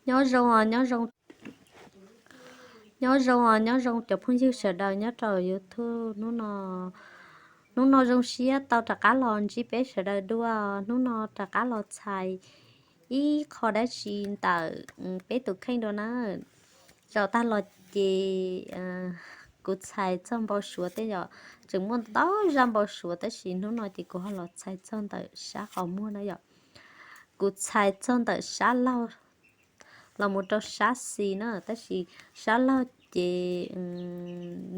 Nyob zoo, nyob zoo, nyob zoo, nyob zoo cov phooj ywg sawv daws nyob rau YouTube hnub no. Hnub no zoo siab tau rov qab los ntsib peb sawv daws dua. Hnub no rov qab los txhais ib qho dab tsi ntawm peb tus kheej dua na. Zaum tag los ces kuv txhais txog npau suav tej yom, tseem muaj ntau zaj npau suav tab sis hnub no ces kuv ho los txhais txog ntawm sab qhov muag na yom. Kuv txhais txog ntawm sab laug los mus rau sab xis na, tab sis sab laug ces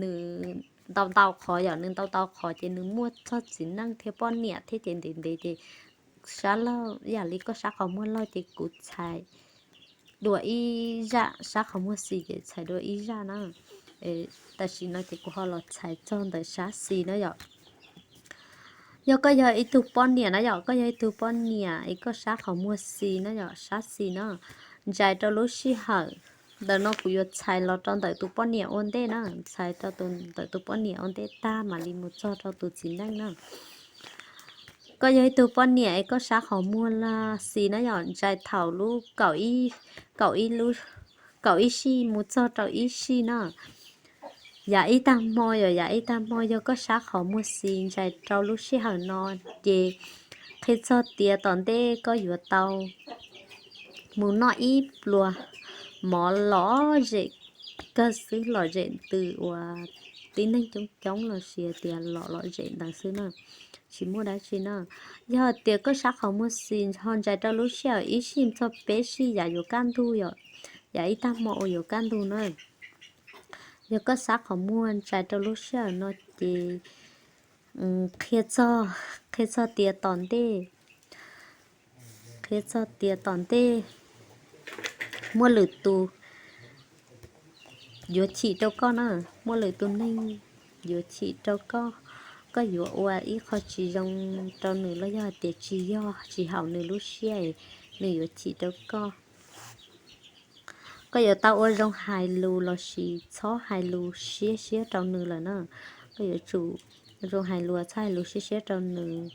nws ntau ntau qhov yom, nws ntau ntau qhov ces nws muaj txog txiv neej thiab poj niam thiab ces ntev ntev ces sab laug ib yam li koj sab qhov muag laug ces kuv txhais dua ib zaj, sab qhov muag xis ces txhais dua ib zaj na. Tam sim no ces kuv ho los txhais txog ntawm sab xis na yom. Yog koj yog ib tug poj niam na yom, koj yog ib tug poj niam es koj sab qhov muag xis na yom, sab xis na, ntsais rau lub sij hawm ntawm no kuv yuav txhais los rau ntawm tus poj niam ua ntej na, txhais rau ntawm tus poj niam ua ntej tag mam li mus txog rau tus txiv neej na. Koj yog ib tug poj niam es koj sab qhov muag xis na yom, ntsais thaum lub kaum ib, kaum ib lub, kaum ib sij mus txog rau ib sij na. Yav ib tag hmo yom, yav ib tag hmo yog koj sab qhov muag xis ntsais rau lub sij hawm no ces qhia txog tias tom ntej koj yuav tau mus noj ib pluas mov lom zem kawg xwb, lom zem ntws uas tib neeg coob coob los sis tias lom lom zem ntawd xwb na, tsis muaj dab tsi na. Yog tias koj sab qhov muag xis ho ntsais rau lub sij hawm ib sij txog peb sij yav yuav kaj ntug yom, yav ib tag hmo uas yuav kaj ntug na, yog koj sab qhov muag ntsais rau lub sij hawm no ces qhia txog, qhia txog tias tom ntej, qhia txog tias tom ntej muaj lwm tus yuav chim rau koj na, muaj lwm tus neeg yuav chim rau koj, koj yuav ua ib qho tsis zoo rau nws los yog hais tias tsis yog tsis haum nws lub siab, nws yuav chim rau koj. Koj yuav tau ua zoo hais lus los sis txhob hais lus siab siab rau nws lawm na. Koj yuav tsum zoo hais lus txhob hais lus siab siab rau nws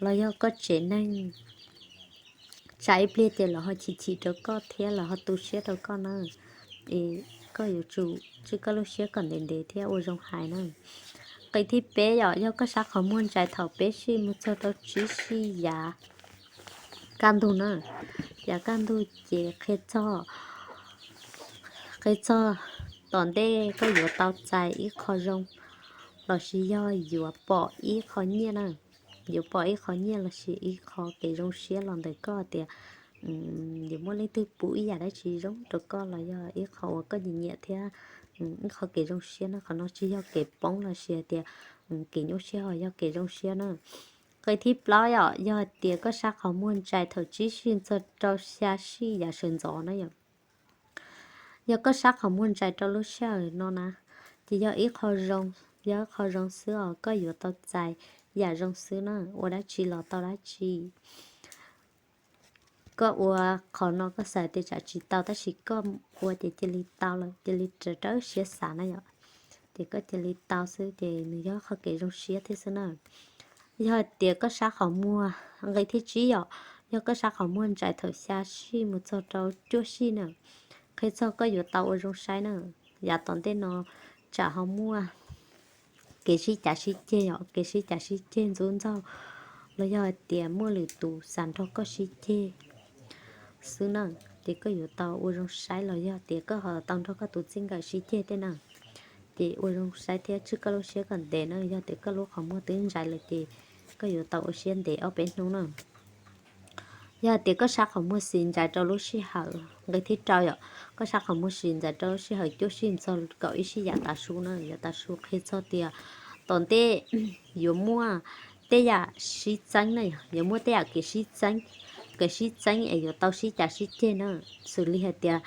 los yog koj tsev neeg, tsam ib pliag ces lawv ho chim chim rau koj thiab lawv ho tu siab rau koj na. Es koj yuav tsum tswj koj lub siab kom ntev ntev thiab ua zoo hais na. Qis thib peb yom, yog koj sab qhov muag ntsais thaum peb sij mus txog rau tsib sij yav kaj ntug na, yav kaj ntug ces qhia txog, qhia txog tom ntej koj yuav tau txais ib qho zoo los sis yog yuav pom ib qho nyiaj na, yuav pom ib qho nyiaj los sis ib qho kev zoo siab los ntawm koj tias yuav muaj leej twg pub ib yam dab tsi zoo rau koj los yog ib qho uas koj nyiam nyiam thiab ib qho kev zoo siab na. Qhov no tsis yog kev poob los sis hais tias kev nyuaj siab, ho yog kev zoo siab na. Qis thib plaub yom, yog hais tias koj sab qhov muag ntsais thaum tsib sij txog rau xya sij yav sawv ntxov na yom. Yog koj sab qhov muag ntsais rau lub sij hawm no na, ces yog ib qho zoo, yog ib qho zoo xwb os, koj yuav tau txais yam zoo xwb na, ua dab tsi los tau dab tsi. Koj ua qhov no koj xav tias tsam tsis tau tab sis koj ua ces cia li tau lawm, cia li raws siab xav na yom. Ces koj cia li tau xwb ces nws yog qhov kev zoo siab thiab xwb na. Yog hais tias koj sab qhov muag, nqe thib tsib yom, yog koj sab qhov muag ntsais thaum xya sij mus txog rau cuaj sij na, qhia txog koj yuav tau ua zoo saib na. Yav tom ntej no tsam ho muaj kev sib cav sib ceg yom, kev sib cav sib ceg ntxub ntxaug los yog hais tias muaj lwm tus xav nrog koj sib ceg xwb na, ces koj yuav tau ua zoo saib los yog tias koj ho tau nrog koj tus txij nkawm sib ceg tej na. Ces ua zoo saib thiab tswj koj lub siab kom ntev na, yog tias koj lub qhov muag twb ntsais lawm ces koj yuav tau ua siab ntev ob peb hnub na. Yog tias koj sab qhov muag xis ntsais rau lub sij hawm, nqe thib rau yom, koj sab qhov muag xis ntsais rau lub sij hawm cuaj sij txog kaum ib sij yav tav su na, yav tav su qhia txog tias tom ntej yuav muaj tej yam sib txeeb na, yuav muaj tej yam kev sib txeeb, kev sib txeeb es yuav tau sib cav sib ceg na, xws li hais tias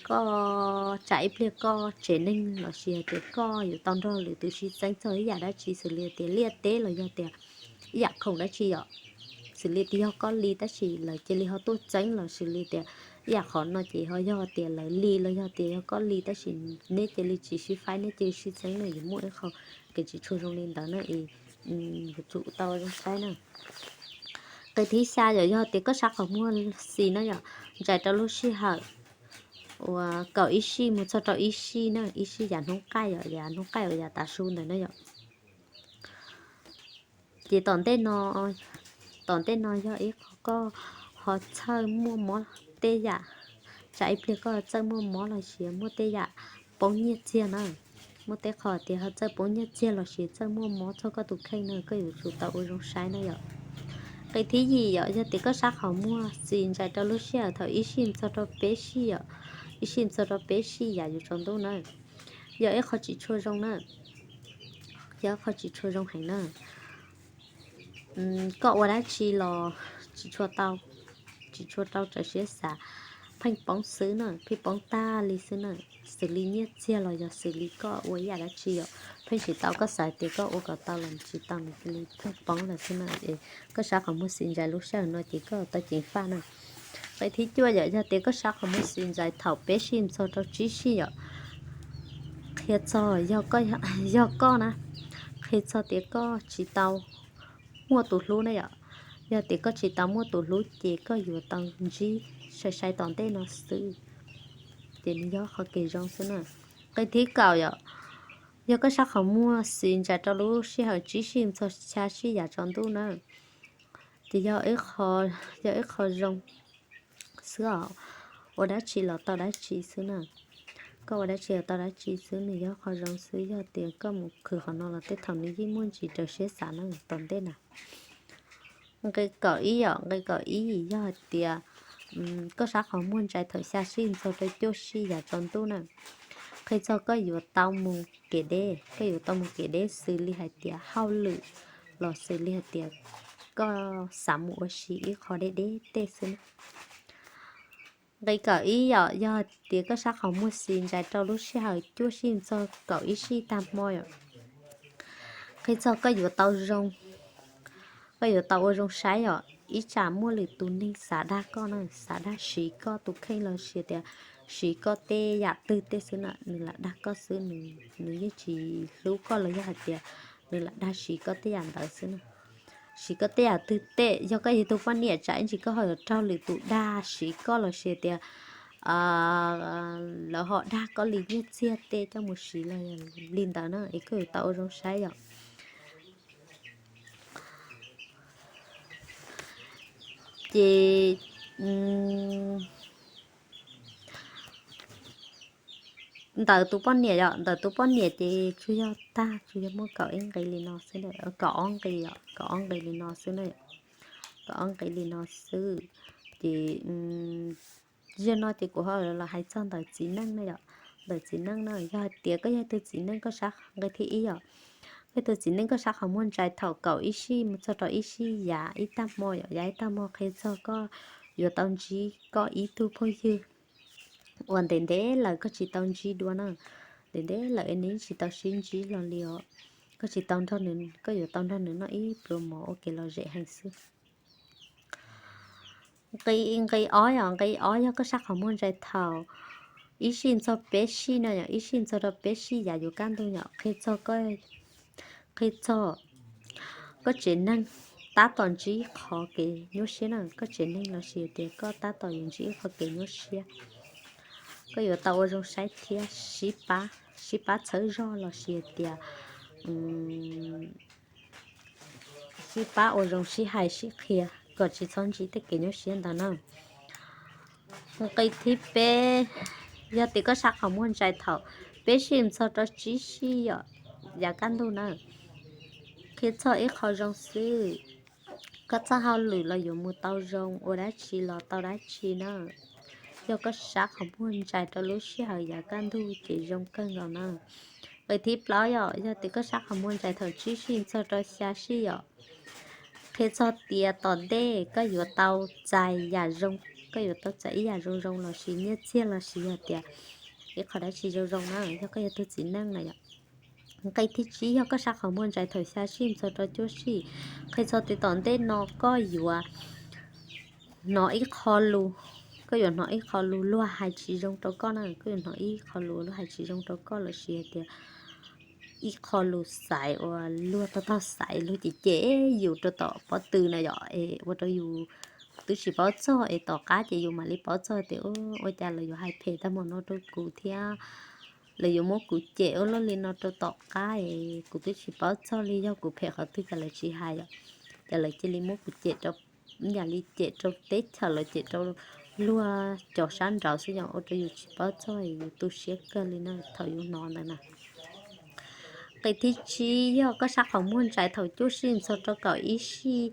koj tsam ib pliag koj tsev neeg los sis hais tias koj yuav tau nrog lwm tus sib txeeb txog ib yam dab tsi xws li hais tias liaj teb los yog tias ib yam khoom dab tsi yom, xws li tias yog koj li tab sis lawv cia li ho tuaj txeeb los xws li tias ib yam qhov no ces ho yog tias lawv li los yog tias yog koj li tab sis neb cia li tsis sib faib, neb cia li sib txeeb na, yuav muaj ib qho kev tsis tshua zoo li ntawd na es yuav tsum tau zoo saib na. Qis thib xya yom, yog tias koj sab qhov muag xis na yom, ntsais rau lub sij hawm uas kaum ib sij mus txog rau ib sij na, ib sij yam hnub qaij yom, yam hnub qaij uas yam tav su ntawd na yom. Ces tom ntej no, tom ntej no yog ib qho koj ho txawj muaj mob tej yam, tsam ib pliag koj txawj muaj mob los sis muaj tej yam poob nyiaj txiag na, muaj tej qho tias ho txawj poob nyiaj txiag los sis txawj muaj mob txog koj tus kheej na, koj yuav tsum tau ua zoo saib na yom. Qis thib yim yom, yog tias koj sab qhov muag xis ntsais rau lub sij hawm thaum ib sij txog rau peb sij yom, ib sij txog rau peb sij yam yuav tsaus ntuj na, yog ib qho tsis tshua zoo na, yog ib qho tsis tshua zoo heev na. Koj ua dab tsi los tsis tshua tau, tsis tshua tau txawm siab xav, pheej poob xwb na, pheej poob tag li xwb na. Xws li nyiaj txiag los yog xws li koj ua ib yam dab tsi yom, pheej tsis tau, koj xav tias koj ua kom tau los tsis tau, nws cia li pheej poob lawm xwb na. Koj sab qhov muag xis ntsais lub sij hawm no ces koj tau ceev faj na. Qis thib cuaj yom, yog tias koj sab qhov muag xis ntsais thaum peb sij txog rau tsib sij yom, qhia txog, yog koj na, qhia txog tias koj tsis tau muaj tus hlub na yom. Yog tias koj tsis tau muaj tus hlub ces koj yuav tau ntsib sai sai tom ntej no xwb. Ces nws yog qhov kev zoo xwb na. Qis thib kaum yom, yog koj sab qhov muag xis ntsais rau lub sij hawm tsib sij txog xya sij yam tsaus ntuj na, ces yog ib qho zoo xwb os. Ua dab tsi los tau dab tsi xwb na. Koj ua dab tsi los tau dab tsi xwb, nws yog qho zoo xwb. Yog tias koj mus khwv qhov no los tej thaum nws yeej muaj ntsis raws siab xav na tom ntej na. Nqi kaum ib yom, nqi kaum ib yog hais tias koj sab qhov muag ntsais thaum xya sij txog rau cuaj sij yam tsaus ntuj na, qhia txog koj yuav tau mus kev deb, koj yuav tau mus kev deb xws li hais tias hauj lwm los xws li hais tias koj xav mus ua si ib qho deb deb tej xwb. Nqi kaum ib yom, yog hais tias koj sab qhov muag xis ntsais rau lub sij hawm cuaj sij txog kaum ib sij tag hmo yom, qhia txog koj yuav tau zoo, koj yuav tau ua zoo saib yom. Ib tsam muaj lwm tus neeg xav dag koj na, xav dag siv koj tus kheej los sis tias siv koj tej yam twg tej xwb na, nws lam dag koj xwb, nws yeej tsis hlub koj los yog hais tias nws lam dag siv koj tej yam ntawd xwb na. Siv koj tej yam twg tej, yog koj yog tus poj niam tsam ib ntsis koj ho yuav raug lwm tus dag siv koj los sis tias lawv ho dag koj li nyiaj txiag tej coj mus siv los li ntawd na, es koj yuav tau ua zoo saib yom. Ces ntawm tus poj niam yom, ntawm tus poj niam ces tsuas yog tag, tsuas yog muaj kaum ib nqi li no xwb, kaum ob nqi, kaum ob nqi li no xwb na, kaum ob nqi li no xwb. Ces zaum no ces kuv ho los hais txog ntawm txiv neej na yom. Ntawm txiv neej na, yog hais tias koj yog tus txiv neej koj sab, nqi thib ib yom, koj tus txiv neej koj sab qhov muag ntsais thaum kaum ib sij mus txog rau ib sij yav ib tag hmo yom, yav ib tag hmo qhia txog koj yuav tau ntsib koj ib tug phooj ywg uas ntev ntev lawm koj tsis tau ntsib dua na, ntev ntev lawm es nws tsis tau sib ntsib los li os. Koj tsis tau nrog nws, koj yuav tau nrog nws noj ib pluas mov ua kev lom zem heev xwb. Nqi, nqi ob yom, nqi ob yog koj sab qhov muag ntsais thaum ib sij txog peb sij no yom, ib sij txog rau peb sij yav yuav kaj ntug yom, qhia txog koj, qhia txog koj tsev neeg tab tom ntsib qhov kev nyuaj siab na, koj tsev neeg los sis tias koj tab tom yuav ntsib qhov kev nyuaj siab. Koj yuav tau ua zoo saib thiab sib pab, sib pab txhawb zog los sis tias sib pab ua zoo sib hais sib qhia kom tsis txhob ntsib tej kev nyuaj siab ntawd na. Nqi thib peb, yog tias koj sab qhov muag ntsais thaum peb sij txog rau tsib sij yom, yav kaj ntug na, qhia txog ib qho zoo xwb. Koj txoj hauj lwm los yuav mus tau zoo, ua dab tsi los tau dab tsi na. Yog koj sab qhov muag ntsais rau lub sij hawm yav kaj ntug ces zoo kawg nkaus na. Nqi thib plaub yom, yog tias koj sab qhov muag ntsais thaum tsib sij txog rau xya sij yom, qhia txog tias tom ntej koj yuav tau txais yam zoo, koj yuav tau txais ib yam zoo zoo los sis nyiaj txiag los sis yog tias ib qho dab tsi zoo zoo na, yog koj yog tus txiv neej na yom. Nqi thib tsib yog koj sab qhov muag ntsais thaum xya sij txog rau cuaj sij, qhia txog tias tom ntej no koj yuav hnov ib qho lus, koj yuav hnov ib qho lus luag hais tsis zoo rau koj na, koj yuav hnov ib qho lus luag hais tsis zoo rau koj los sis hais tias ib qho lus xaiv uas luag tau taug xaiv luag cem cem yus rau tom pob tw na yom, es ua rau yus twb tsis paub txog es tom qab ces yus mam li paub txog tias ua cas lawv yuav hais phem tag hmo no rau kuv thiab lawv yuav muab kuv cem ua luaj li no rau tom qab es kuv twb tsis paub txog li yog kuv phem qhov twg cas lawv tsis hais yom. Ces lawv cia li muab kuv cem rau, yam li cem rau teb chaws lawv cem rau luag cov sab nraud xwb yom, ua rau yus tsis paub txog yus tu siab kawg li na thaum yus hnov ntawd na. Qis thib tsib yog koj sab qhov muag ntsais thaum cuaj sij txog rau kaum ib sij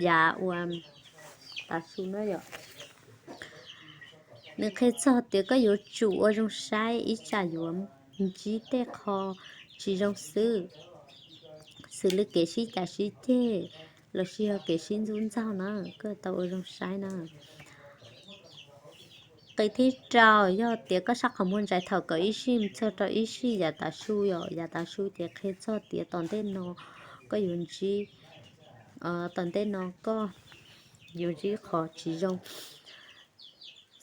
yav uas tav su na yom. Nws qhia txog tias koj yuav tsum ua zoo saib ib tsam yuav ntsib tej qho tsis zoo xwb, xws li kev sib cav sib ceg los sis yog kev sib ntxub ntxaug na, koj tau ua zoo saib na. Qis thib rau yog tias koj sab qhov muag ntsais thaum kaum ib sij txog rau ib sij yav tav su yom, yav tav su ces qhia txog tias tom ntej no koj yuav ntsib, tom ntej no koj yuav ntsib qhov tsis zoo,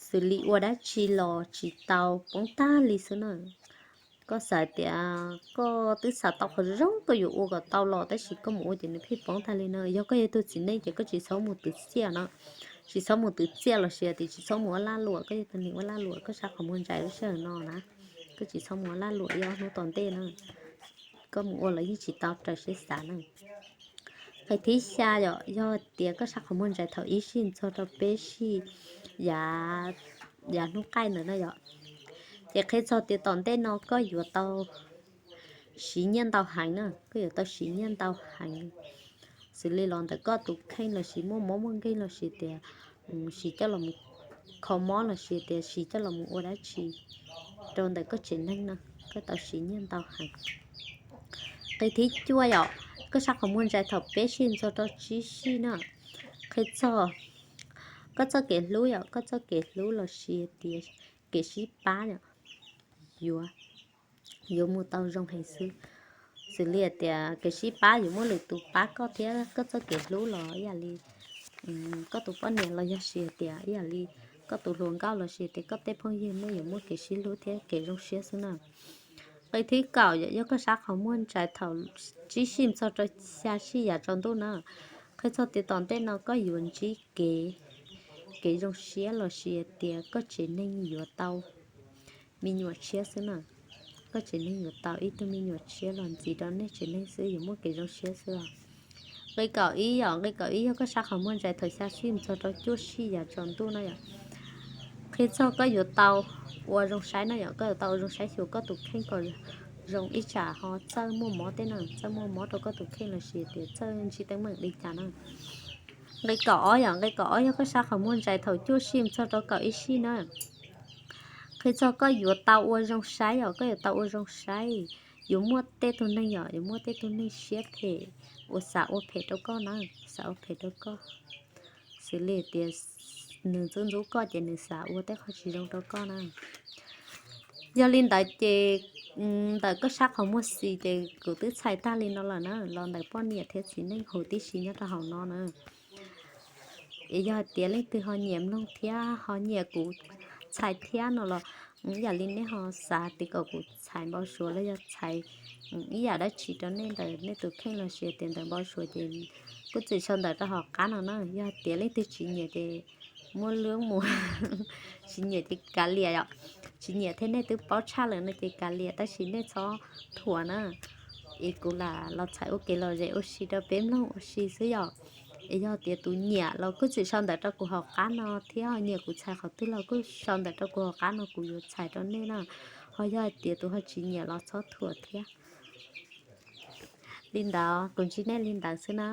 xws li ua dab tsi los tsis tau, poob tag li xwb na. Koj xav tias koj twb xav tau qhov zoo koj yuav ua kom tau los tab sis koj mus ua ces nws pheej poob tag li na. Yog koj yog tus txiv neej ces koj tsis txhob mus twv txiaj no, tsis txhob mus twv txiaj los sis tias tsis txhob mus ua laj luam, koj yog tus neeg ua laj luam koj sab qhov muag ntsais lub sij hawm no na, koj tsis txhob mus ua laj luam ib ob hnub tom ntej na, koj mus ua los yeej tsis tau raws siab xav na. Qis thib xya yom, yog tias koj sab qhov muag ntsais thaum ib sij txog rau peb sij yav, yav hnub qaij ntawd na yom, ces qhia txog tias tom ntej no koj yuav tau siv nyiaj ntau heev na, koj yuav tau siv nyiaj ntau heev, xws li los ntawm koj tus kheej los sis muaj mob muaj nkeeg los sis tias siv coj los mus kho mob los sis tias siv coj los mus ua dab tsi rau ntawm koj tsev neeg no, koj tau siv nyiaj ntau heev. Qis thib cuaj yom, koj sab qhov muag ntsais thaum peb sij txog rau tsib sij na, qhia txog koj txoj kev hlub yom, koj txoj kev hlub los sis tias kev sib pab yom, yuav, yuav mus tau zoo heev xwb. Xws li tias kev sib pab yuav muaj lwm tus pab koj thiab koj txoj kev hlub los ib yam li koj tus poj niam los yog sis tias ib yam li koj tus hluas nkauj los sis tias koj tej phooj ywg nej yuav muaj kev sib hlub thiab kev zoo siab xwb na. Qis thib kaum yom, yog koj sab qhov muag ntsais thaum tsib sij txog rau xya sij yav tsaus ntuj na, qhia txog tias tom ntej no koj yuav ntsib kev, kev zoo siab los sis tias koj tsev neeg yuav tau me nyuam tshiab xwb na. Koj tsev neeg yuav tau ib tug me nyuam tshiab los ntxiv rau nej tsev neeg xwb, yuav muaj kev zoo siab xwb os. Nqi kaum ib yom, nqi kaum ib yog koj sab qhov muag ntsais thaum xya sij txog rau cuaj sij yav tsaus ntuj no yom, qhia txog koj yuav tau ua zoo saib no yom, koj yuav tau ua zoo saib xyuas koj tus kheej kom zoo ib tsam ho txawj muaj mob tej no, txawj muaj mob rau koj tus kheej los sis tias txawj ntsib teeb meem li cas na. Nqi kaum ob yom, nqi kaum ob yog koj sab qhov muag ntsais thaum cuaj sij txog rau kaum ib sij na, qhia txog koj yuav tau ua zoo saib yom, koj yuav tau ua zoo saib, yuav muaj tej tug neeg yom, yuav muaj tej tug neeg siab phem uas xav ua phem rau koj na, xav ua phem rau koj, xws li tias nws ntxub ntxub koj ces nws xav ua tej qho tsis zoo rau koj na. Yog li ntawd ces ntawm koj sab qhov muag xis ces kuv twb txhais tag li no lawm na, los ntawm poj niam thiab txiv neej huv tib si nyob rau hauv no na. Es yog hais tias leej twg ho nyiam mloog thiab ho nyiam kuv txhais thiab no los ib yam li nej ho xav tias kom kuv txhais npau suav los yog txhais ib yam dab tsi rau nej ntawm nej tus kheej los sis tias ntawm npau suav ces kuj txwm sau ntawv rau hauv qab no na. Yog hais tias leej twg tsis nyiam ces muab lub mus, tsis nyiam ces kav liam yom. Tsis nyiam thiab nej twb paub tshaj lawm no ces kav liam tab sis nej txhob thuam na. Es kuv lam los txhais ua kev lom zem ua si rau peb mloog ua si xwb yom. Es yog tias tus nyiam los kuj txwm sau ntawv rau kuv hauv qab no thiab ho nyiam kuv txhais qhov twg los kuj sau ntawv rau kuv hauv qab no kuv yuav txhais rau nej na. Ho yog hais tias tus ho tsis nyiam los txhob thuam thiab. Li ntawd kuv ntsib nej li ntawd xwb na.